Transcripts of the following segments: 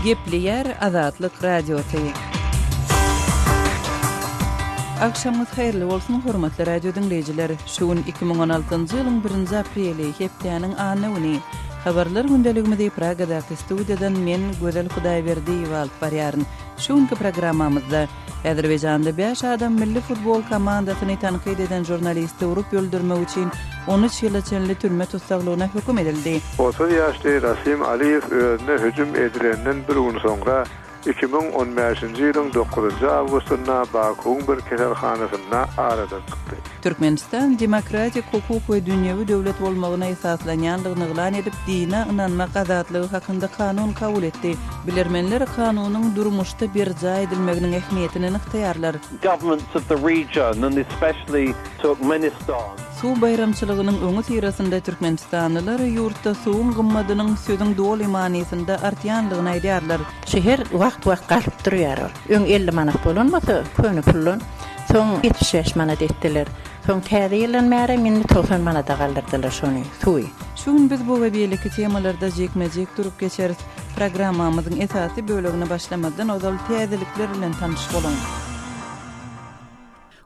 Gepleýär Azatlyk Radiosy. Agşamyňyz haýyrly bolsun, hormatly radio diňleýjiler! Şu gün 2016-njy ýylyň birinji apreli, hepdäniň anna güni. Habarlar gündeligimizi Pragadaky studiýadan men, Gözel Hudaýberdiýewa alyp barýaryn. Şu günki programmamyzda, Azerbaýjanda bäş adam milli futbol komandasyny tankyt eden žurnalisti urup öldürmek üçin 13 ýyla çenli türme tussaglygyna höküm edildi. 30 ýaşly Rasim Aliýew özüne hüjüm edilenden bir gün soňra, 2015-nji ýylyň dokuzynjy awgustynda Bakuwyň bir keselhanasynda aradan çykdy. Türkmenistan demokratik, hukuk we dünýewi döwlet bolmagyna esaslanýandygyny yglan edip, dine ynanmak azatlygy hakynda kanun kabul etdi. Bilermenler kanunyň durmuşda berjaý edilmeginiň ähmiýetini nygtaýarlar. Governments of the region and especially Turkmenistan. Suw baýramçylygynyň öňüsyrasynda türkmenistanlylar ýurtda suwuň gymmadynyň sözüň doly manysynda artýandygyny aýdýarlar. Şäher wagt-wagt galyp durýar ol. Öň 50 manat bolan bolsa, köne puldan, soň 75 manat etdiler. Soň täze ýyldan bärem indi 90 manada galdyrdylar şony, suwy. Şu gün biz bu we beýleki temalarda jikme-jik durup geçeris. Programmamyzyň esasy bölegine başlamazdan ozal täzelikler bilen tanyş boluň.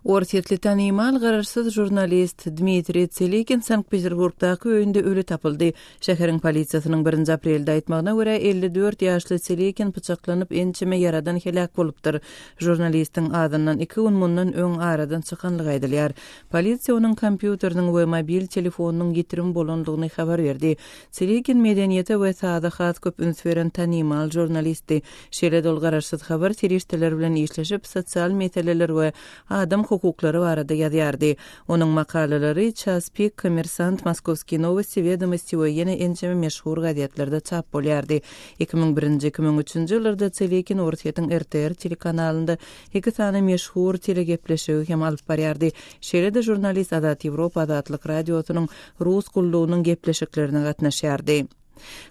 Orsýetli tanymal garaşsyz žurnalist Dmitriý Tselikin Sankt-Peterburgdaky öýünde öli tapyldy. Şäheriň polisiýasynyň birinji aprelde aýtmagyna görä, 54 ýaşly Tselikin pyçaklanyp, ençeme ýaradan heläk bolupdyr. Žurnalistiň azyndan iki gün mundan öň aradan çykanlygy aýdylýar. Polisiýa onuň kompýuteriniň we mobil telefonynyň ýitirim bolandygyny habar berdi. Tselikin medeniýete we saza has köp üns beren tanymal žurnalistdi. Şeýle-de ol garaşsyz habar serişdeleri bilen işleşip, sosial meseleler we adam hukuklary barada ýazýardy. Onuň makalalary Ças pik, Kommersant, Moskowskiý nowosti, Wedomosti we ýene ençeme meşhur gazetlerde çap bolýardy. 2001-nji, 2003-nji ýyllarda Tselikin Orsýetiň RTR telekanalynda iki sany meşhur telegepleşigi hem alyp barýardy. Şeýle-de žurnalist Azat Ýewropa Azatlyk Radiosynyň Rus gullugynyň gepleşiklerine gatnaşýardy.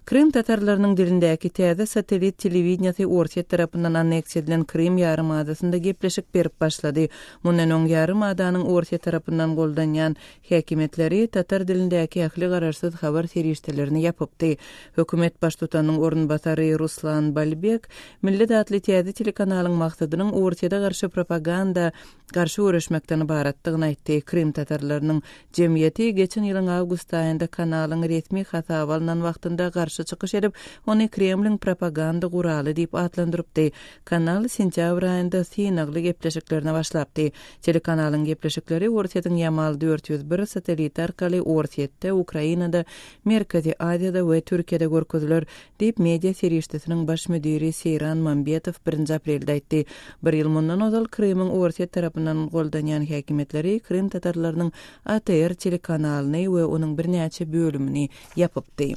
Krym tatarlarynyň dilindäki täze satellit telewideniýesi Orsýet tarapyndan anneksiýa edilen Krym ýarymadasynda gepleşik berip başlady. Mundan öň ýarymadanyň Orsýet tarapyndan goldanýan häkimiýetleri tatar dilindäki ähli garaşsyz habar serişdelerini ýapypdy. Hökümet baştutanynyň orunbasary Ruslan Balbek Millet atly täze telekanalyň maksadynyň Orsýete garşy propaganda garşy göreşmekden ybaratdygyny aýtdy. Krym tatarlarynyň jemgyýeti geçen ýylyň awgust aýynda kanalyň resmi hasaba alnan wagtynda garşy çykyş edip, ony Kremliň propaganda guraly diýip atlandyrypdy. Kanal sentýabr aýynda synagly gepleşiklerine başlapdy. Telekanalyň gepleşikleri Orsýetiň Ýamal 401 satelliti arkaly Orsýetde, Ukrainada, Merkezi Aziýada we Türkiýede görkeziler. Diýip, media serişdesiniň baş müdiri Seýran Mambetow birinji aprelde aýtdy. Bir ýyl mundan ozal Krymyň Orsýet tarapyndan goldanýan häkimiýetleri krym tatarlarynyň ATR telekanalyny we onuň birnäçe bölümini ýapypdy.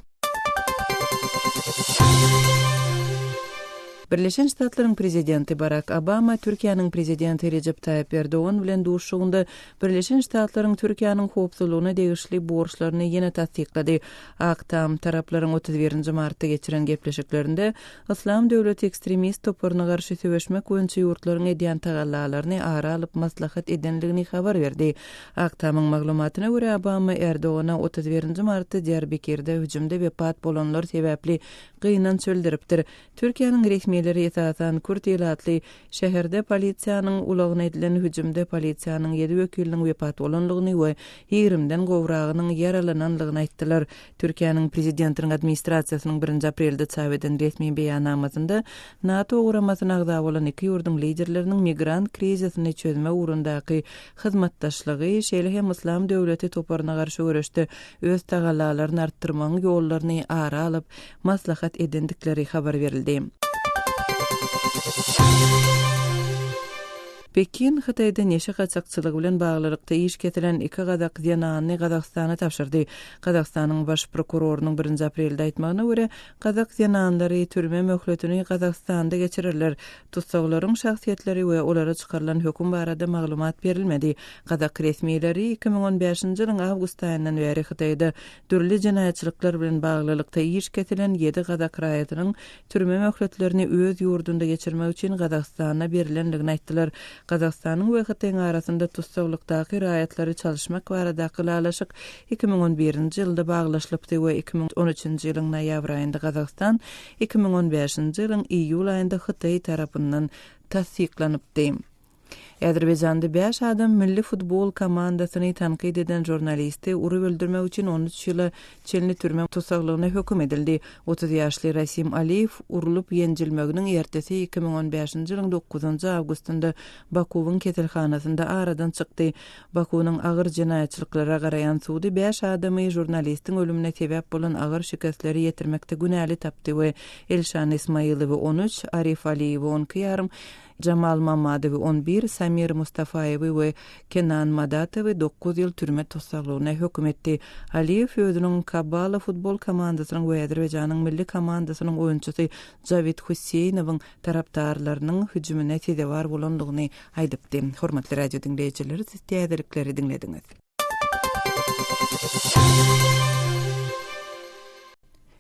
Birleşen Ştatlaryň prezidenti Barak Obama Türkiýäniň prezidenti Rejep Taýyp Erdogan bilen duşuşygynda Birleşen Ştatlaryň Türkiýäniň howpsuzlygyna degişli borçlaryny ýene tassyklady. Ak Tam, taraplaryň 31 nji martda geçiren gepleşiklerinde Yslam döwleti ekstremist toparyna garşy söweşmek boýunça ýurtlaryň edýän tagallalaryny ara alyp maslahat edendigini habar berdi. Ak Tamyň maglumatyna görä, Obama Erdogana 31 nji martda Diýarbekirde hüjümde wepat bolanlar sebäpli gynanç bildiripdir. Türkiýäniň resmileri esasan kürt ilatly şäherde polisiýanyň ulagyna edilen hüjümde polisiýanyň ýedi wekiliniň wepat bolandygyny we ýigrimden gowragynyň ýaralanandygyny aýtdylar. Türkiýäniň prezidentiniň administrasiýasynyň birinji aprelde çap eden resmi beýannamasynda NATO guramasyna agza bolan iki ýurduň liderleriniň migrant krizisini çözmek ugrundaky hyzmatdaşlygy, şeýle hem Yslam döwleti toparyna garşy göreşde öz tagallalaryny artdyrmagyň ýollaryny ara alyp maslahat edendikleri habar berildi. Pekin Hytaýda neşe gaçakçylygy bilen baglylykda iş kesilen iki gazak zenanyny Gazagystana tabşyrdy. Gazagystanyň baş prokurorynyň birinji aprelde aýtmagyna görä, gazak zenanlary türme möhletini Gazagystanda geçirerler. Tussaglaryň şahsyýetleri we olara çykarylan höküm barada maglumat berilmedi. Gazak resmileri 2015-nji ýylyň awgust aýyndan bäri Hytaýda Dürli jenaýatçylyklar bilen baglylykda iş kesilen ýedi gazak raýatynyň türme möhletlerini öz ýurdunda geçirmek üçin Gazagystana berilendigini aýtdylar. Gazagystanyň we Hytaýyň arasynda tussaglykdaky raýatlary çalyşmak baradaky ylalaşyk 2011-nji ýylda baglaşylypdy we 2013-nji ýylyň noýabr aýynda Gazagystan, 2015-nji ýylyň iýul aýynda Hytaý tarapyndan tassyklanypdy. Azerbaýjanda bäş adam milli futbol komandasyny tankyt eden žurnalisti urup öldürmek üçin 13 ýyla çenli türme tussaglygyna höküm edildi. 30 ýaşly Rasim Aliýew urlup ýenjilmeginiň ertesi 2015-nji ýylyň dokuzynjy awgustynda Bakuwyň keselhanasynda aradan çykdy. Bakuwyň agyr jenaýatçylyklara garaýan sudy bäş adamy žurnalistiň ölümine sebäp bolan agyr şikesleri ýetirmekde günäli tapdy we Elşan Ismaýylowy on üç, Arif Aliýewi on iki ýarym, Jamal Mamadowy on bir, Samir Mustafaýewi we Kenan Madatowy dokuz ýyl türme tussaglygyna höküm etdi. Aliýew özüniň Kabala futbol komandasynyň we Azerbaýjanyň milli komandasynyň oýunçysy Jawid Husseýnowyň tarapdarlarynyň hüjümine sezewar bolandygyny aýdypdy. Hormatly radio diňleýjiler, siz täzelikleri diňlediňiz.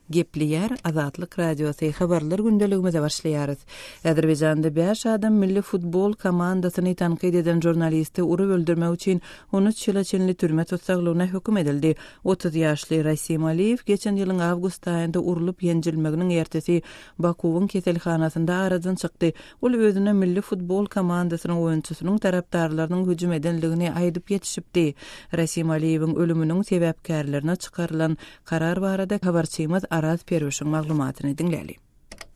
Gepleýär Azatlyk Radiosy, Habarlar gündeligimize başlaýarys. Azerbaýjanda bäş adam milli futbol komandasyny tankyt eden žurnalisti urup öldürmek üçin 13 ýyla çenli türme tussaglygyna höküm edildi. 30 ýaşly Rasim Aliýew geçen ýylyň awgust aýynda urlup ýenjilmeginiň ertesi Bakuwyň keselhanasynda aradan çykdy. Ol özüne milli futbol komandasynyň oýunçysynyň tarapdarlarynyň hüjüm edendigini aýdyp ýetişipdi. Rasim Aliýewiň ölüminiň sebäpkärlerine çykarylan karar barada habarçymyz Araz Perwişiň maglumatyny diňläli.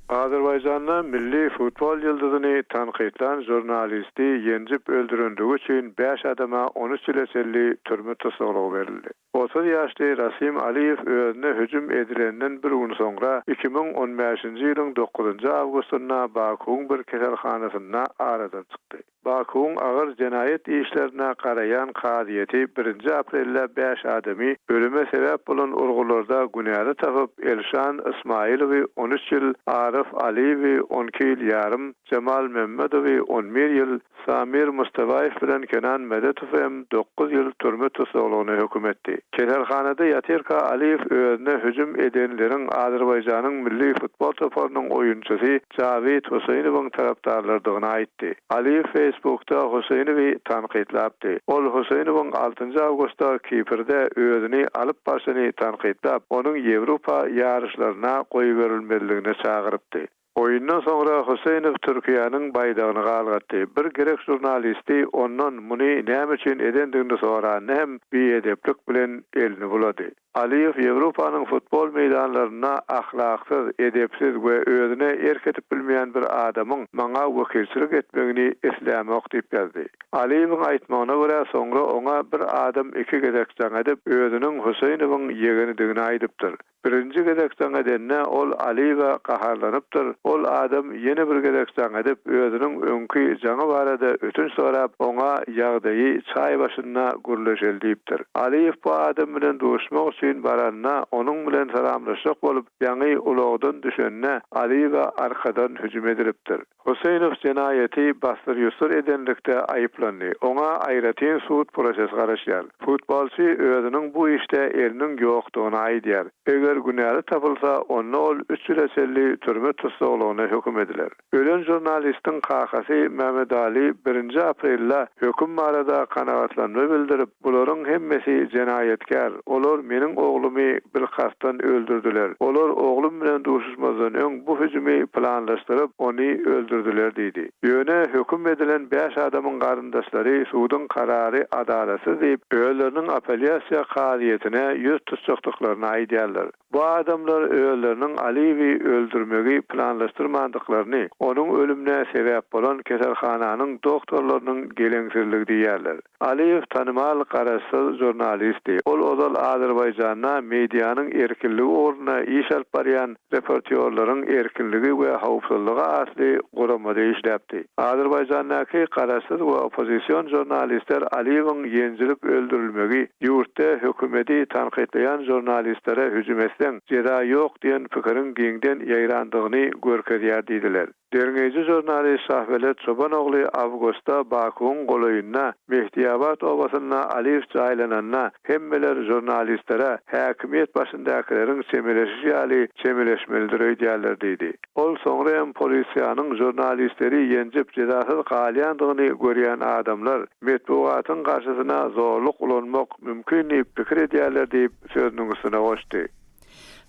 Azerbaýjanda milli futbol ýyldyzyny tankytlan žurnalisti ýenjip öldürendigi üçin bäş adama 13 ýyla çenli türme tussaglygy berildi. 30 ýaşly Rasim Aliýew özüne hüjüm edilenden bir gün soňra, 2015-nji ýylyň dokuzynjy awgustynda Bakuwyň bir keselhanasynda aradan çykdy. Bakuwyň agyr jenaýat işlerine garaýan kazyýeti birinji aprelde bäş adamy ölüme sebäp bolan urgularda günäli tapyp, Elşan Ismaýylowy on üç ýyl, Aryf Aliýewi on iki ýyl ýarym, Jemal Memmedowy on bir ýyl, Samir Mustafaýew bilen Kenan Medetowy hem dokuz ýyl türme tussaglygyna höküm etdi. Keselhanada ýatyrka Aliýew özüne hüjüm edenleriň Azerbaýjanyň milli futbol toparynyň oýunçysy Jawid Huseýnowyň tarapdarlarydygyny aýtdy. Aliýew Facebookda Huseýnowy tankytlapdy. Ol Huseýnowyň altynjy awgustda Kiprde özüni alyp barşyny tankytlap, onuň Ýewropa ýaryşlaryna goýberilmezligine çagyrypdy. Oýundan soňra Huseýnow Türkiýäniň baýdagyny galgatdy. Bir grek žurnalisti ondan muny näme üçin edendigini soranda hem biedeplik bilen elini bulady. Aliýew Ýewropanyň futbol meýdanlarynda ahlaksyz, edepsiz we özüne erk edip bilmeýän bir adamyň maňa wekilçilik etmegini islämok diýip ýazdy. Aliýewiň aýtmagyna görä, soňra oňa bir adam iki gezek jaň edip, özüniň Huseýnowyň ýegenidigini aýdypdyr. Birinji gezek jaň edende ol Aliýewe gaharlanypdyr, ol adam ýene bir gezek jaň edip, özüniň öňki jaňy barada ötünç sorap, oňa ýagdaýy çaý başynda gürleşeli diýipdir. Aliýew bu adam bilen duşmak üçin baranda, onuň bilen salamlaşjak bolup, ýaňy ulagdan düşende, Aliýewe arkadan hüjüm edilipdir. Huseýnow jenaýaty bassyr-ýussur edenlikde aýyplandy. Oňa aýratyn sud prosesi garaşýar. Futbolçy özüniň bu işde eliniň ýokdugyny aýdýar. Eger günäli tapylsa, onda ol üç ýyla çenli türme tussaglygyna höküm ediler. Ölen žurnalistiň kakasy Mämedali birinji aprelde höküm barada kanagatlanma bildirip, Bularyň hemmesi jenaýatkär. Olar meniň oglumy bilkastdan öldürdiler. Olar oglum bilen duşuşmazdan öň bu hüjümi planlaşdyryp, ony öldürdiler diýdi. Ýöne höküm edilen bäş adamyň garyndaşlary suduň karary adalatsyz diýip, özleriniň apelýasiýa kazyýetine ýüz tutjakdyklaryny aýdýarlar. Bu adamlar özleriniň Aliýewi öldürmegi planlaşdyrmandyklaryny, onuň ölümine sebäp bolan keselhananyň doktorlarynyň geleňsizligi diýýärler. Aliýew tanymal garaşsyz žurnalistdi. Ol ozal Azerbaýjanda medianyň erkinligi ugrunda iş alyp barýan Reportýorlaryň erkinligi we howpsuzlygy atly guramada işläpdi. Azerbaýjandaky garaşsyz we oppozision žurnalistler Aliýewiň ýenjilip öldürilmegi ýurtda hökümeti tankytlaýan žurnalistlere hüjüm etseň, jeza ýok diýen pikiriň giňden ýaýrandygyny görkezýär diýdiler. Derňeýji žurnalist Şahbelet Çobanogly awgustda Bakuwyň golaýynda, Mehdiabat obasynda Aliýew jaýlananda, hemmeler žurnalistlere häkimiýet başyndakylaryň çemeleşişi ýaly çemeleşmelidir öýdýärler diýdi. Ol soňra hem polisiýanyň žurnalistleri ýenjip jezasyz galýandygyny görýän adamlar metbugatyň garşysyna zorluk ulanmak mümkin diýip pikir edýärler diýip, sözüniň üstüne goşdy.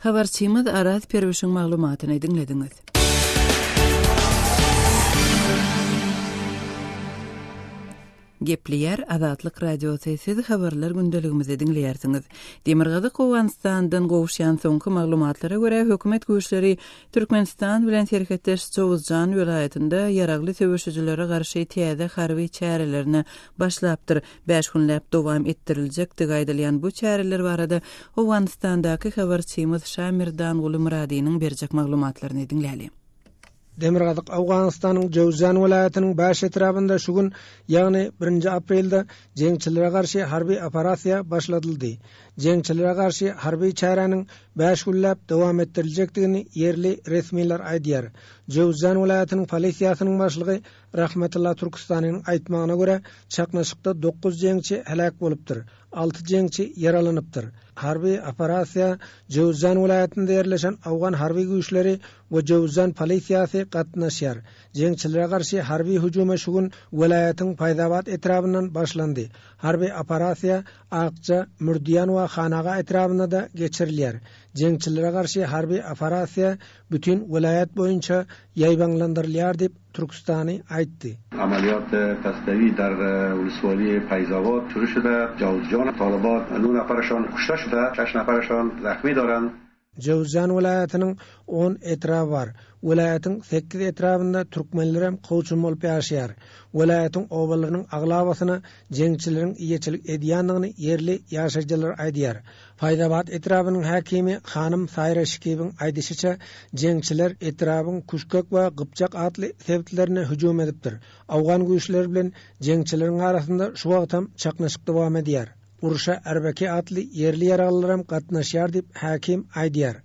Habarçymyz Araz Perwişiň maglumatyny diňlediňiz. Gepleýär Azatlyk Radiosy, siz habarlar gündeligimizi diňleýärsiňiz. Demirgazyk Owganystandan gowuşýan soňky maglumatlara görä, hökümet güýçleri Türkmenistan bilen serhetdeş Jowuzjan welaýatynda ýaragly söweşijilere garşy täze harby çärelerine başlapdyr. Bäş günläp dowam etdiriljekdigi aýdylýan bu çäreler barada Owganystandaky habarçymyz Şamirdanguly Myradynyň berjek maglumatlaryny diňläli. Demirgazyk Owganystanyň Jöwzjan welaýatynyň bäş etrabynda şu gün, ýagny birinji aprelde jeňçilere garşy harby operasiýa başladyldy. Jeňçilere garşy harby çäräniň bäş günläp dowam etdiriljekdigini ýerli resmiler aýdýar. Jöwzjan welaýatynyň polisiýasynyň başlygy Rahmetulla Türküstanynyň aýtmagyna görä, çaknyşykda dokuz jeňçi heläk bolupdyr, alty jeňçi ýaralanypdyr. Harby operasiýa Jöwzjan welaýatynda ýerleşen owgan harby güýçleri we Jöwzjan polisiýasy gatnaşýar. Jeňçilere garşy harby hüjüme şu gün welaýatyň Paýzabat etrabyndan başlandy. Harby operasiýa Akja, Mürdiýan we Hanaga etrabynda-da geçirilýär. Jeňçilere garşy harby operasiýa bütin welaýat boýunça ýaýbaňlandyrylýar diýip, Türküstany aýtdy. Amaliyat pastawi dar uluswali Payzabad şuru şuda, Jawzjan talybat nu nafarşon kuşta şuda, şaş nafarşon zahmi doran. Jöwüzjan welaýatynyň on etraby bar. Welaýatyň sekiz etrabynda türkmenlerem kowçum bolup ýaşaýar. Welaýatyň obalarynyň aglabasyna jeňçileriň eýeçilik edýändigini ýerli ýaşaýjylar aýdýar. Faýzabat etrabynyň häkimi hanym Saýra Şikibiň aýdyşyça, jeňçiler etrabyň Küşkek we Gypjak atly sebitlerine hüjüm edipdir. Owgan güýçleri bilen jeňçileriň arasynda şu wagtam çaknyşyk dowam edýär. Urşa Erbeki atly ýerli ýaraglylaram gatnaşýar diýip, häkim aýdýar.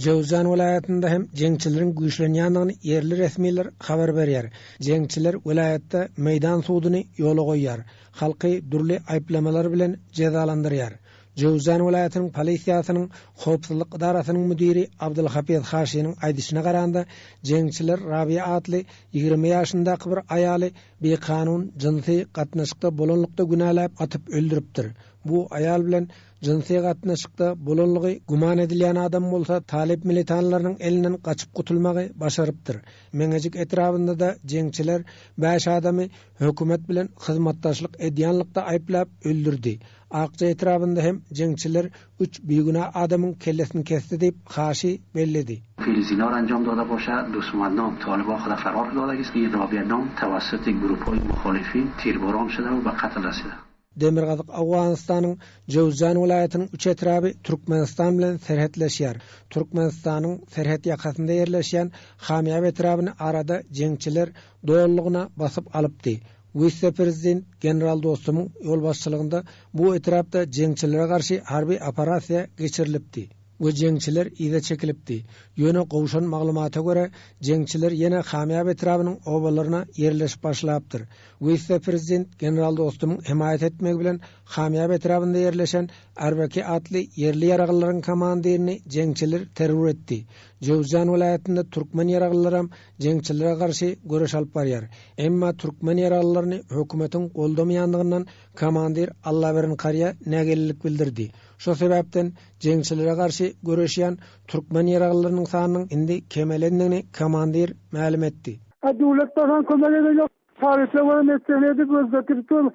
Jöwzjan welaýatynda hem jeňçileriň güýçlenýändigini ýerli resmiler habar berýär. Jeňçiler welaýatda meýdan suduny ýola goýýar, halky dürli aýyplamalar bilen jezalandyrýar. Jöwzjan welaýatynyň polisiýasynyň howpsuzlyk edarasynyň müdiri Abdulhafiz Haşiniň aýdyşyna garanda, jeňçiler Rabiýa atly 20 ýaşyndaky bir aýaly bikanun jynsy gatnaşykda bolanlykda günäläp atyp öldüripdir. Bu aýal bilen jynsy gatnaşykda bolanlygy güman edilýän adam bolsa talyp militanlarynyň elinden gaçyp gutulmagy başarypdyr. Meňejik etrabynda-da jeňçiler bäş adamy hökümet bilen hyzmatdaşlyk edýänlikde aýyplap öldürdi. Akja etrabynda hem jeňçiler üç bigünä adamyň kellesini kesdi diýip, Haşi belledi. Filizinar anjam dada boşa, Dosmad nam Taliba huda farar dodagist, in Rabia nam tawassuti guruhoi muhalifin tirboran şuda we be qatl rasida. Demirgazyk Owganystanyň Jöwzjan welaýatynyň üç etraby Türkmenistan bilen serhetleşýär. Türkmenistanyň serhet ýakasynda ýerleşýän Hamýap etrabyny arada jeňçiler dolulygyna basyp alypdy. Wise-prezident general Dostumyň ýolbaşçylygynda bu etrapda jeňçilere garşy harby operasiýa geçirilipdi we jeňçiler yza çekilipdi. Ýöne gowşan maglumata görä, jeňçiler ýene Hamýap etrabynyň obalaryna ýerleşip başlapdyr. Wise-prezident general Dostumyň hemaýat etmegi bilen Hamýap etrabynda ýerleşen Arbeki atly ýerli ýaraglylaryň komandirini jeňçiler terror etdi. Jöwzjan welaýatynda türkmen ýaraglylaram jeňçilere garşy göreş alyp barýar. Emma türkmen ýaraglylaryny hökümetiň goldamaýandygyndan komandir Allaberdi Karýa nägilelik bildirdi. Şo sebäpden jeňçilere garşy göreşýän türkmen ýaraglylarynyň sanynyň indi kemelendigini komandir mälim etdi. A döwlet bakan kömek edenok. Talyplar bar etjegini edip özbek gidip dur.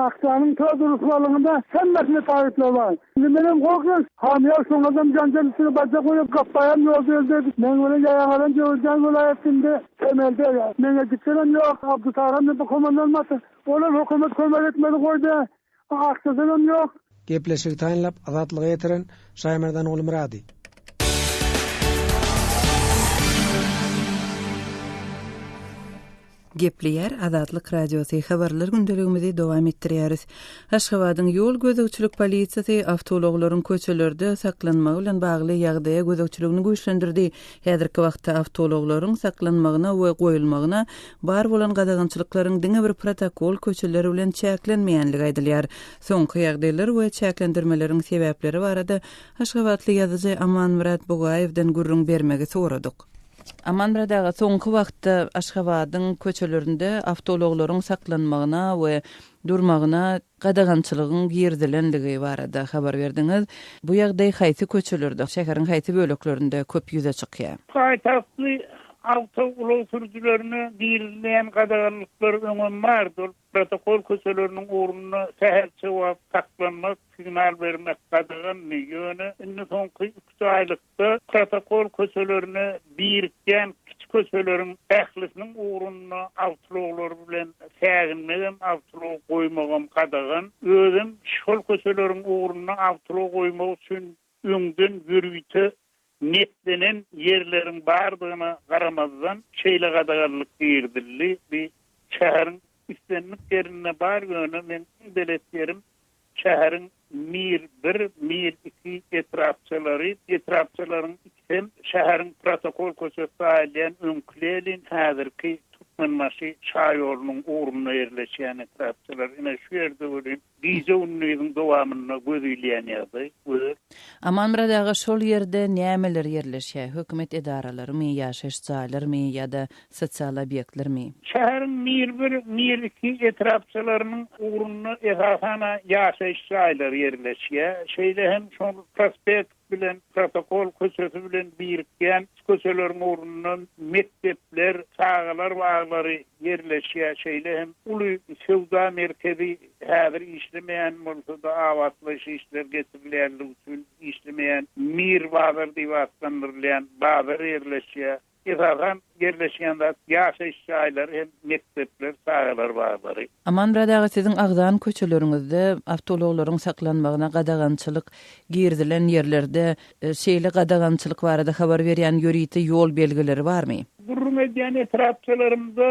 Akjanyň ta durusbalygynda hemmesinde talyplar bar. Indi menem gorkýan. Hamyýar şoňadam janjal üstüne barjak bolýar. Gapbaýam ýolda öldi. Meň bilen ýaýaňalan Jöwürjan welaýat indi kemelde. Meňejikdenem ýok. Abdytaram indi komandan basy. Olar hökümet kömek etmedi goýdy. Akjadanam ýok. Gepleşigi taýynlap Azatlyga ýetiren Şaýmerdan Gulmyrady. Gepleýär Azatlyk Radiosy, Habarlar gündeligimizi dowam etdirýäris. Aşgabadyň ýol gözegçilik polisiýasy awtoulaglaryň köçelerde saklanmagy bilen bagly ýagdaýa gözegçiligini güýçlendirdi. Häzirki wagtda awtoulaglaryň saklanmagyna we goýulmagyna bar bolan gadagançylyklaryň diňe bir protokol köçeler bilen çäklenmeýänligi aýdylýar. Soňky ýagdaýlar we çäklendirmeleriň sebäpleri barada aşgabatly ýazyjy Amanmyrat Bugaýewden gürrüň bermegi soradyk. Amanmyrat aga, soňky wagtda Aşgabadyň köçelerinde awtoulaglaryň saklanmagyna we durmagyna gadagançylygyň girizilenligi barada habar berdiňiz. Bu ýagdaý haýsy köçelerde, şäheriň haýsy böleklerinde köp ýüze çykýar? Paýtagtly awtoulag sürüjilerine girizilýän gadaganlyklar öňem bardy. Ol Protokol köçeleriniň ugrunda sähelçe wagt saklanmak, signal bermek gadagandy. Ýöne indi soňky iki-üç aýlykda protokol köçelerine birikýän kiçi köçeleriň ählisiniň ugrunda awtoulaglar bilen säginmegem, awtoulag goýmagam gadagan. Özem şol köçeleriň ugrunda awtoulag goýmak üçin öňden ýörite netlenen ýerleriň bardygyna garamazdan, şeýle gadaganlyk girizildi. Bu şäheriň islendik ýerinde bar, ýöne meň iň belet ýerim şäheriň Mir bir, Mir iki etrapçalary, etrapçalaryň ikisem şäheriň protokol köçesi saýylýan öňki Lenin, häzirki Türkmenbaşy şaýolunyň ugrunda ýerleşýän etrapçalar. Ine, şu ýerde welin Gije-gündiziň dowamynda göz ilýän ýagdaý, gözel. Amanmyrat aga, şol ýerde nämeler ýerleşýär? Hökümet edaralarymy, ýaşaýyş jaýlarymy ýa-da sosial obýektlermi? Şäheriň Mir bir, Mir iki etrapçalarynyň ugrunda esasan-a ýaşaýyş jaýlary ýerleşýär. Şeýle hem şol prospekt bilen Protokol köçesi bilen birikýän köçeleriň ugrunda mekdepler, çagalar baglary ýerleşýär. Şeýle hem uly söwda merkezi häzir işlemeýän bolsa-da, abatlaýyş işleri geçirilýänligi üçin işlemeýän Mir bazar diýip atlandyrylýan bazar ýerleşýär. Esasan ýerleşýän zat ýaşaýyş jaýlary hem mekdepler, çagalar baglary. Amanmyrat aga siziň agzan köçeleriňizde awtoulaglaryň saklanmagyna gadagançylyk girizilen ýerlerde şeýle gadagançylyk barada habar berýän ýörite ýol belgileri barmy? Gürrüň edýän etrapçalarymda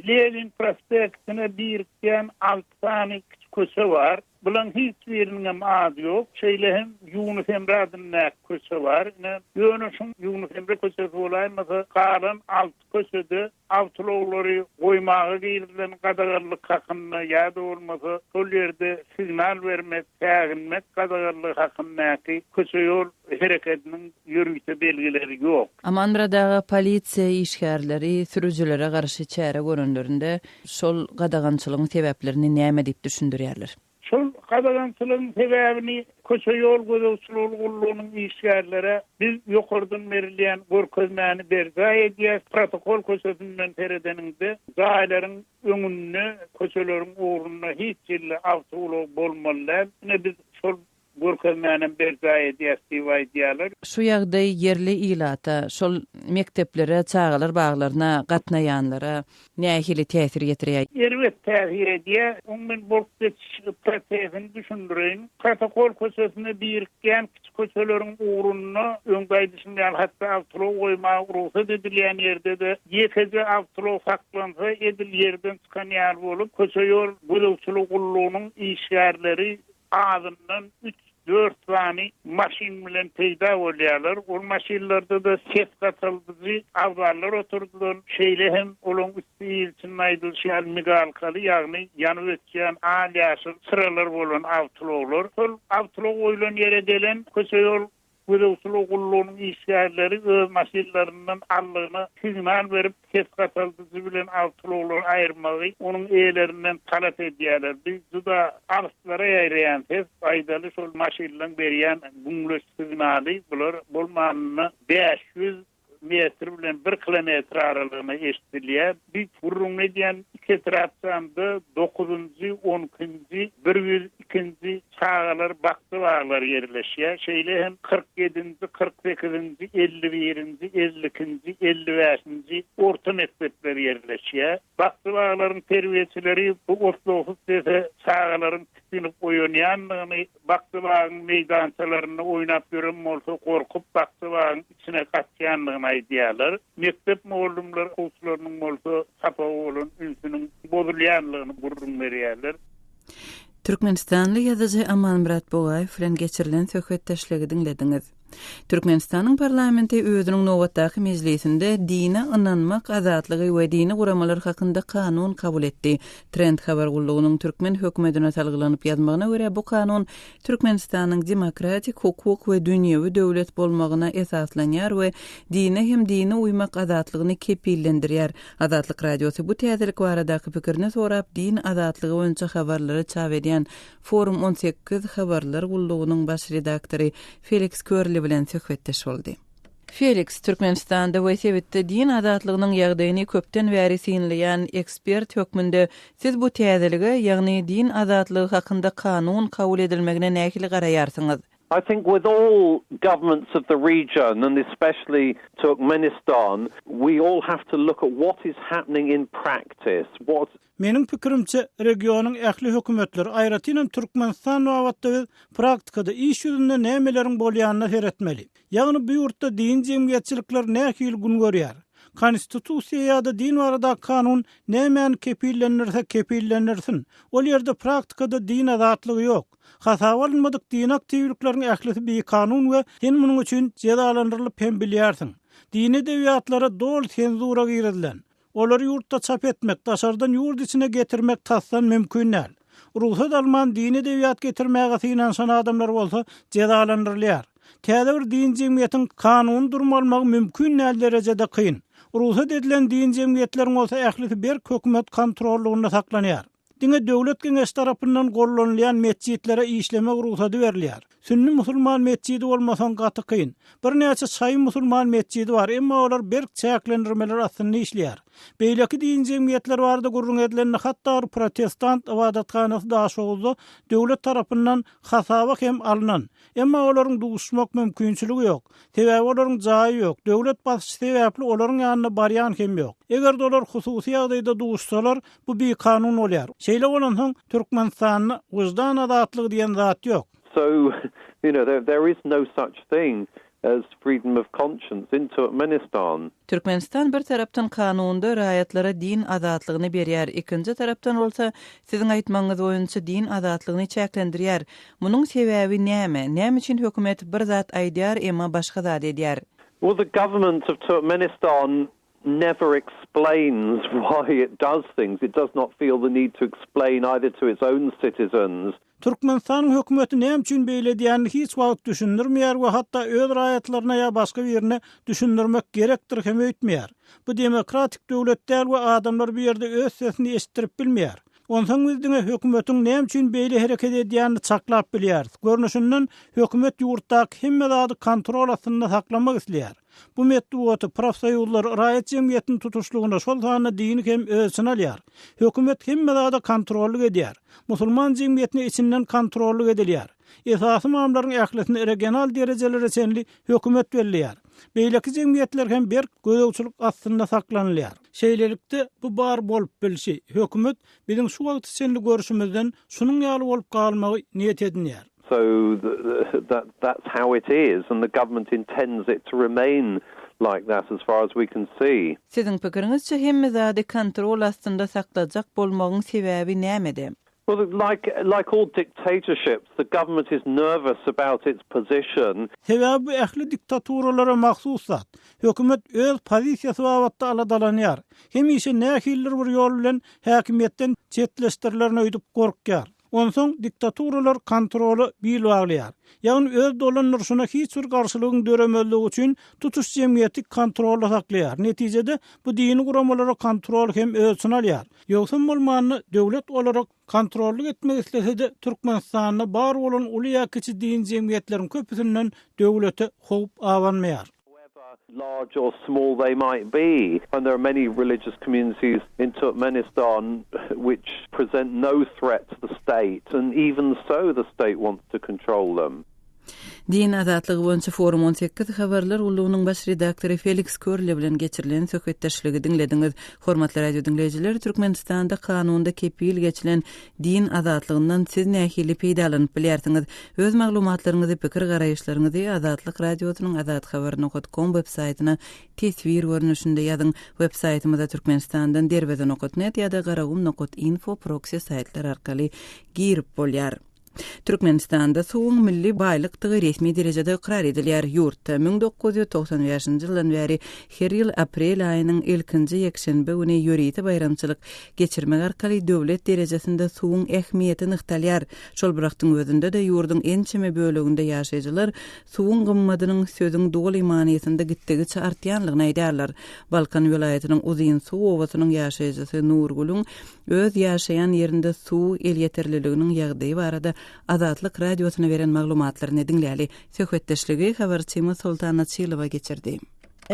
Lenin prospektine birikýän alty sany kiçi köçe bar. Bulaň hiç biriniňem ady ýok. Şeýle hem Ýunus Emre adyndaky köçe bar. Ine, ýöne şuň Ýunus Emre köçesi bolaýmasa, galan alty köçede awtoulaglary goýmaga girizilen gadaganlyk hakynda ýa-da bolmasa şol ýerde signal bermek, säginmek gadaganlygy hakyndaky köçe-ýol herekediniň ýörite belgileri ýok. Amanmyrat aga, polisiýa işgärleri sürüjilere garşy çäre görenlerinde Şol gadagançylygyň sebäplerini näme diýip düşündirýärler? Şol gadagançylygyň sebäbini köçe-ýol gözegçiligi gullugynyň işgärlere biz ýokardan berilýän görkezmäni berjaý edýäs, protokol köçesinden seredeniňde jaýlaryň öňünde, köçeleriň ugrunda hiç hili awtoulag bolmaly däl. Ine biz şol Görkezmänem berjaý edýäs diýip aýdýarlar. Şu ýagdaý ýerli ilata, şol mekdeplere, çagalar baglaryna gatnaýanlara nähili täsir ýetirýär? Erbet täsir edýär. Oň men bolup geçiş prosesini düşündireýin. Protokol köçesine birikýän kiçi köçeleriň ugrunda, öňki aýdyşym ýaly, hatda awtoulag goýmaga rugsat edilýän ýerde-de ýekeje awtoulag saklansa, edil ýerden çykan ýaly bolup, köçe-ýol gözegçiligi gullugynyň işgärleri azyndan üç-dört sany maşyn bilen peýda bolýarlar. Ol maşynlarda-da ses gataldyjy abzallar oturdylan, şeýle hem olaryň üsti il içinde aýdylyşy ýaly migalkaly, ýagny ýanyp öçýän al-ýaşyl çyralar bolan awtoulaglar. Şol awtoulag goýlan ýere gelen köçe-ýol Gözegçilik gullugynyň işgärleri öz maşynlaryndan aldygyna signal berip, ses gataldyjy bilen awtoulaglary aýyrmagy onuň eýelerinden talap edýärler. Bu juda alyslara ýaýraýan ses, aýdaly şol maşynlaryň berýän güňleç signaly bular bolmanynda 500 metr bilen bir kilometr aralygyna eşidilýär. Biz gürrüňini edýän iki etrapçamda dokuzynjy, on ikinji, bir 102-nji çagalar bakja-baglary ýerleşýär. Şeýle hem 47-nji, 48-nji, 51-nji, 52-nji, 55-nji orta mekdepler ýerleşýär. Bakja-baglaryň terbiýeçileri bu otlagsyz sese çagalaryň tisginip oýanýandygyny, bakja-bagyň meýdançalarynda oýnap ýören bolsa gorkup bakja-bagyň içine gaçýandygyny aýdýarlar. Mekdep mugallymlary okuwçylarynyň bolsa sapaga bolan ünsüni. bozulýanlygyny gürrüň berýärler. Türkmenistanly ýazyjy Amanmyrat Bugaýew bilen geçirilen söhbetdeşligi diňlediňiz. Türkmenistanyň parlamenti özüniň nobatdaky mejlisinde dine ynanmak azatlygy we dini guramalar hakynda kanun kabul etdi. Trend habar gullugynyň türkmen hökümetine salgylanyp ýazmagyna görä, bu kanun Türkmenistanyň demokratik, hukuk we dünýewi döwlet bolmagyna esaslanýar we dine hem dine uýmak azatlygyny kepillendirýär. Azatlyk Radiosy bu täzelik baradaky pikirini sorap, din azatlygy boýunça habarlary çap edýän Forum 18 habarlar gullugynyň baş redaktory Feliks Körli bilen söhbetdeş boldy. Feliks, Türkmenistanda we sebitde din azatlygynyň ýagdaýyny köpden bäri synlaýan ekspert hökmünde siz bu täzelige, ýagny din azatlygy hakynda kanun kabul edilmegine nähili garaýarsyňyz? I think with all governments of the region and especially Turkmenistan, we all have to look at what is happening in practice, what. Meniň pikirimçe, regionyň ähli hökümetleri, aýratynam Türkmenistan babatda biz praktikada, iş ýüzünde nämeleriň bolýanyna seretmeli. Ýagny bu ýurtda dini jemgyýetçilikler nähili gün görýär? Konstitusiýa ýa-da din baradaky kanun nämäni kepillendirse kepillendirsin, ol ýerde praktikada din azatlygy ýok. Hasaba alynmadyk dini aktiwlikleriň ählisi bikanun we sen munuň üçin jezalandyrylyp hem bilýärsiň. Dini edebiýatlara doly senzura girizilen. Olary ýurtda çap etmek, daşardan ýurt içine getirmek tasdan mümkin däl. Rugsat alman dini edebiýat getirmäge synanyşan adamlar bolsa jezalandyrylýar. Täze bir dini jemgyýetiň kanuny durum almagy mümkin däl derejede kyn. Rugsat edilen dini jemgyýetleriň bolsa ählisi berk hökümet kontrollygynda saklanýar. Diňe Döwlet Geňeşi tarapyndan gollanylýan metjitlere işlemek rugsady berilýär. Sünni musulman metjidi bolmasaň gaty kyn. Birnäçe şaýy musulman metjidi bar, emma olar berk çäklendirmeler astynda işleýär. Beýleki dini jemgyýetler barada gürrüň edilende hatda bir protestant ybadathanasy Daşoguzda döwlet tarapyndan hasaba hem alnan. Emma olaryň duşmak mümkinçiligi ýok. Sebäbi olaryň jaýy ýok. Döwlet basyşy sebäpli olaryň ýanyna barýan hem ýok. Eger-de olar hususy ýagdaýda duşsalar, bu bikanun bolýar. Şeýle bolansoň, Türkmenistanda wyždan azatlygy diýen zat ýok. So, you know, there, there is no such thing as freedom of conscience in Turkmenistan. Türkmenistan bir tarapdan kanunda raýatlara din azatlygyny berýär, ikinji tarapdan bolsa, siziň aýtmagyňyz boýunça din azatlygyny çäklendirýär. Munuň sebäbi näme? Näme üçin hökümet bir zat aýdýar, emma başga zat edýär? Well, the government of Turkmenistan never explains why it does things. It does not feel the need to explain either to its own citizens. Türkmenistanyň hökümeti näme üçin beýle edýänini hiç wagt düşündirmeýär we hatda öz raýatlaryna ýa başga birine düşündirmek gerekdir hem öýtmeýär. Bu demokratik döwlet däl we adamlar bu ýerde öz sesini eşitdirip bilmeýär. Onsoň biz diňe hökümetiň näme üçin beýle hereket edýänini çaklap bilýäris. Görnüşinden, hökümet ýurtdaky hemme zady kontrol astynda saklamak isleýär. Bu metbugaty, profsoýuzlary, raýat jemgyýetini tutuşlygyna, şol sanda dini hem öz içine alýar. Hökümet hemme zada kontrollyk edýär. Musulman jemgyýetine içinden kontrollyk edilýär. Esasy ymamlaryň ählisini regional derejelere çenli hökümet belleýär. Beýleki jemgyýetler hem berk gözegçilik astynda saklanylýar. Şeýlelikde, bu bar bolup bilşi, hökümet biziň şu wagta çenli görşümizden şunuň ýaly bolup galmagy niýet edinýär. So that that's how it is and the government intends it to remain like that as far as we can see. Siziň pikiriňizçe hemme zady kontrol astynda saklajak bolmagyň sebäbi nämede? Well like like all dictatorships the government is nervous about its position. Sebäbi bu ähli diktaturalara mahsus zat. Hökümet öz pozisiýasy babatda aladalanýar. Hemişe nähilidir bir ýol bilen häkimiýetden çetleşdirilerin öýdüp gorkýar. Onsoň diktaturalar kontrola bil baglaýar. Ýagny öz dolandyryşyna hiç bir garşylygyň döremezligi üçin tutuş jemgyýeti kontrolda saklaýar. Netijede bu dini guramalara kontrol hem öz içine alýar. Ýogsam bolmanda döwlet olara kontrollyk etmek islese-de Türkmenistanda bar bolan uly ýa kiçi dini jemgyýetleriň köpüsinden döwlete howp abanmaýar. However large or small they might be, and there are many religious communities in Turkmenistan which present no threat to the state, and even so the state wants to control them. Din azatlygy boýunça Forum 18 habarlar gullugynyň baş redaktory Feliks Körle bilen geçirilen söhbetdeşligi diňlediňiz. Hormatly radio diňleýjiler, Türkmenistanda kanunda kepil geçilen din azatlygyndan siz nähili peýdalanyp bilýärsiňiz? Öz maglumatlaryňyzy, pikir-garaýyşlaryňyzy Azatlyk Radiosynyň azathabar nokat kom web saýtyna teswir görnüşinde ýazyň. Web saýtymyza Türkmenistandan derweze nokat net ýa-da garagum nokat info proksi saýtlar arkaly girip bolýar. Türkmenistanda suwuň milli baýlykdygy resmi derejede ykrar edilýär. Ýurtda 1995-nji ýyldan bäri her ýyl aprel aýynyň ilkinji ýekşenbe güni ýörite baýramçylyk geçirmek arkaly döwlet derejesinde suwuň ähmiýeti nygtalýar. Şol bir wagtyň özünde-de ýurduň ençeme böleginde ýaşaýjylar suwuň gymmadynyň sözüň doly manysynda gitdigiçe artýanlygyny aýdýarlar. Balkan welaýatynyň Uzynsuw obasynyň ýaşaýjysy Nurgülüň öz ýaşaýan ýerinde suw elýeterliliginiň ýagdaýy barada Azatlyk Radiosyna beren maglumatlaryny diňläli. Söhbetdeşligi habarçymyz Soltan Açylowa geçirdi.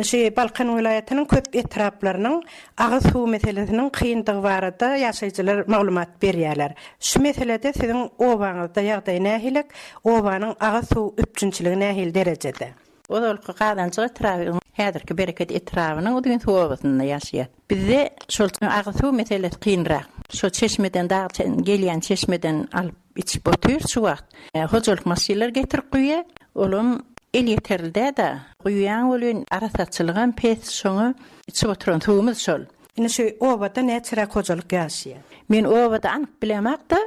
Şu Balkan welaýatynyň köp etraplarynyň agyz suw meselesiniň kyndygy barada ýaşaýjylar maglumat berýärler. Şu meselede siziň obaňyzda ýagdaý nähilek, obanyň agyz suw üpjünçiligi nähili derejede? Ozalky Gazanjyk etraby, häzirki Bereket etrabynyň Uzynsuw obasynda ýaşaýar. Bizde şol agyz suw meselesi kynrak. Şo çeşmeden dag gelýän çeşmeden alyp içip otyrys şu wagt. Hojalyk maşynlar getirip guýýar. Olam elýeterli däl-de. Guýýaň welin arassaçylygam pes, şoňa içip oturan suwumyz şol. Indi şu obada näçeräk hojalyk ýaşaýar? Men obada anyk bilemok-da,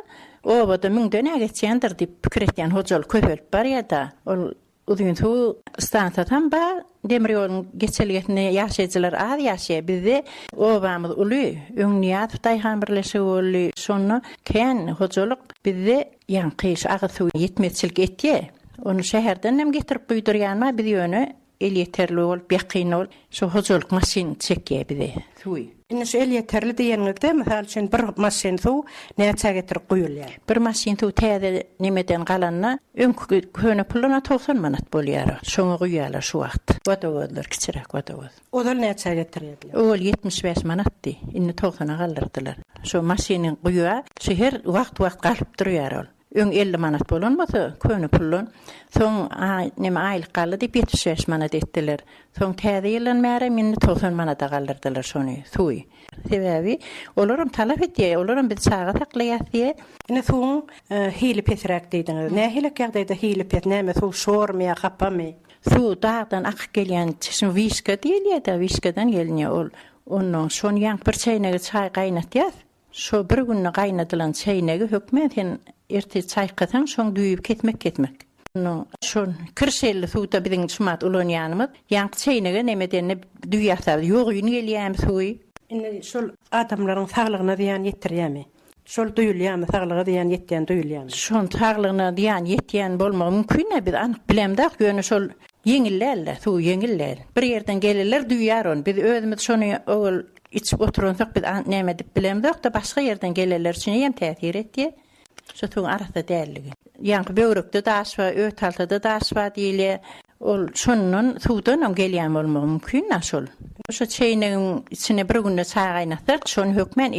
obada müňden-ä geçýändir diýip pikir etýän hojalyk köpelip barýar-da. Ol Uzyn suw stansiýasam bar. Demir ýoluň geçelgesinde ýaşaýjylar az ýaşaýar. Bizde obamyz uly. Öň Nyýazow daýhan birleşigi boldy. Şonda kän hojalyk bizde ýaňky şu agyz suwy ýetmezçilik etýär. Ony şäherdenem getirip guýdurýan bar. Biz ýöne elýeterli bolup, ýakyn bolup, şu hojalyk maşyn çekýär bize suwy. Indi şu elýeterli diýeniňizde, mysal üçin, bir maşyn suw näçä getirip guýulýar? Bir maşyn suw täze nemeden galanda, öňki köne puldan-a 90 manat bolýar. Şoňa guýýarlar şu wagt. Wodowozlar, kiçiräk wodowoz. Ozal näçä getirýärdiler? Owal 75 manatdy, indi togsana galdyrdylar. Şo maşyny guýa, şu her wagt-wagt galyp durýar ol. Öň 50 manat bolan bolsa, köne puldan, soň aý, neme aýlyk galdy diýip 75 manat etdiler. Soň täze ýyldan bärem indi 90 manada galdyrdylar şony, suwy. Sebäbi olaram talap etýär, olaram biz çaga saklaýas diýýär. Indi suwuň hili pesräk diýdiňiz. Nähilek ýagdaýda hili pes? Näme suw şormy ýa hapamy? Suw dagdan akyp gelýän çeşme wişka diýilýär-de, wişkadan gelinýär ol. Onnoň şony ýaňky bir çäýnege çaý gaýnatýas. Şo bir günde gaýnadylan çäýnegi hökmän sen ertir çaýkasaň şoň düýbi kesmek kesmek. Onnoň şo kirşelli suwda biziň şumat ulanýanymyz ýaňky çäýnege neme edende düýýäs-ä biz ýogyn gelýämi suwy. Indi şol adamlaryň saglygyna zyýan ýetirýämi? Şol duýulýamy saglyga zyýan ýetýän duýulýamy? Şon saglygyna zyýan ýetýän bolmagy mümkin-ä biz anyk bilemzok ýöne şol ýeňil däl-de suw ýeňil däl. Bir ýerden gelenler duýýar ony biz özümiz şony owal Içip oturansak biz näme edip bilemzok-da, başga ýerden gelenler üçin eýýäm täsir etýär. Şu suwuň arassa dälligi. Ýaňky böwrekde daş bar, öt haltada daş bar diýilýär. Ol şondan, suwdanam gelýän bolmagy mümkin-dä şol. Şo çeýnegiň içine bir günde çaý gaýnatsak, şony hökmän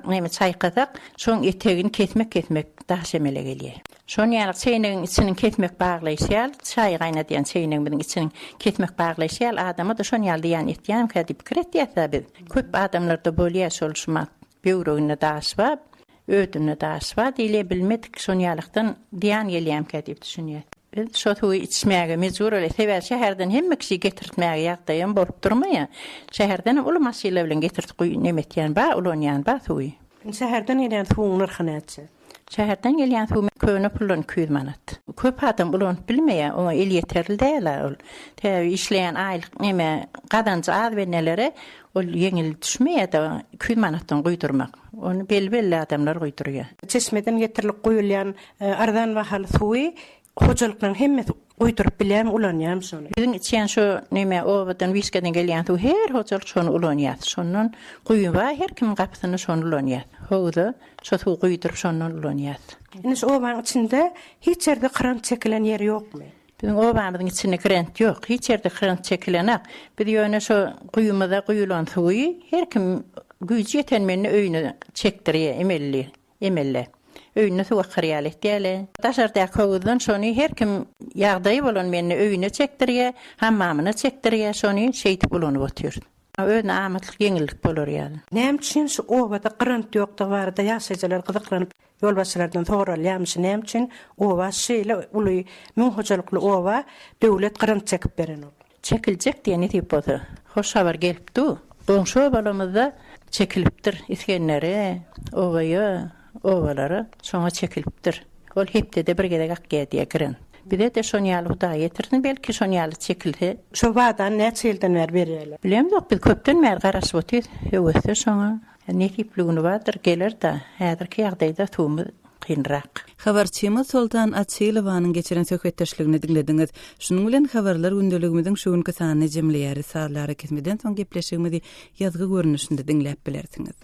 näme çaýkasak, şoň etegini kesmek-kesmek daş emele gelýär. Şon ýaly çeýnegiň içiniň kesmek baglaýşy ýaly, çaý gaýnadýan çeýnegimiziň içiniň kesmek baglaýşy ýaly adama-da şon ýaly zyýan etýärmikä diýip pikir etýäs-ä biz. Köp adamlarda bolýar şol şumat böwreginde daş bar, ödünde daş bar diýilýär, bilmedik şon ýalykdan zyýan gelýärmikä diýip düşünýäs. Biz şo suwy içmäge mejbur bolýas. Sebäbi şäherden hemme kişi getirtmäge ýagdaýam bolup durmaýar. Şäherdenem uly maşynlar bilen getirtip guýy nemetýän bar, ulanýan bar suwy. Indi şäherden gelýän suwuň nyrhy näçe? Şäherden gelýän suw köne puldan 200 manat. Köp adam ulanyp bilmeýär, oňa elýeterli däl-ä ol. Sebäbi işleýän aýlyk neme, gazanjy az bendelere ol ýeňil düşmeýär-de, 200 manatdan guýdurmak. Ony belli-belli adamlar guýdurýar. Çeşmeden getirilip guýulýan arzan bahaly suwy Hojalyklaryň hemmesi guýduryp bilýärmi, ulanýarmy şony? Biziň içýän şo neme obadan wişkeden gelýän suw her hojalyk şony ulanýas. Şondan guýy bar her kimiň gapysynda şony ulanýas. Howuza şo suwy guýduryp şondan ulanýas. Indi şu obaň içinde hiç ýerde krant çekilen ýer ýokmy? Biziň obamyzyň içinde krant ýok. Hiç ýerde krant çekilenak. Biz ýöne şo guýumyza guýulan suwy her kim güýji ýeten mende öýüne çekdirýär emelli. Emelde. Öýünde suw akar ýaly etýärler. Daşardaky howuzdan şony her kim ýagdaýy bolan mende öýüne çekdirýär, hammamyna çekdirýär, şony şeýdip ulanyp otyr. Özüne amatlyk, ýeňillik bolar ýaly. Näme üçin şu obada grant ýokdugy barada ýaşaýjylar gyzyklanyp ýolbaşçylardan soralýarmyş, näme üçin oba şeýle uly müň hojalykly oba döwlet grant çekip berenok. Çekiljek diýen nesip bolsa. Hoş habar gelip dur. Goňşy obalarymyzda çekilipdir. Isgendere, Obaýa, obalara şoňa çekilipdir. Ol hepdede bir gezek akýar diýýär giren. Bize-de şon ýaly Hudaý ýetirsin belki şon ýaly çekilse. Şo wadany näçe ýyldan bäri berýärler? Bilemzok biz köpden bäri garaşyp otyrys höwesde şoňa. Nesipli güni bardyr geler-da. Häzirki ýagdaýda suwumyz kynrak. Habarçymyz Soltan Açylowanyň geçiren söhbetdeşligini diňlediňiz. Şunuň bilen Habarlar gündeligimiziň şu günki sanyny jemleýäris. Sazly arakesmeden soň gepleşigimizi ýazgy görnüşinde diňläp bilersiňiz.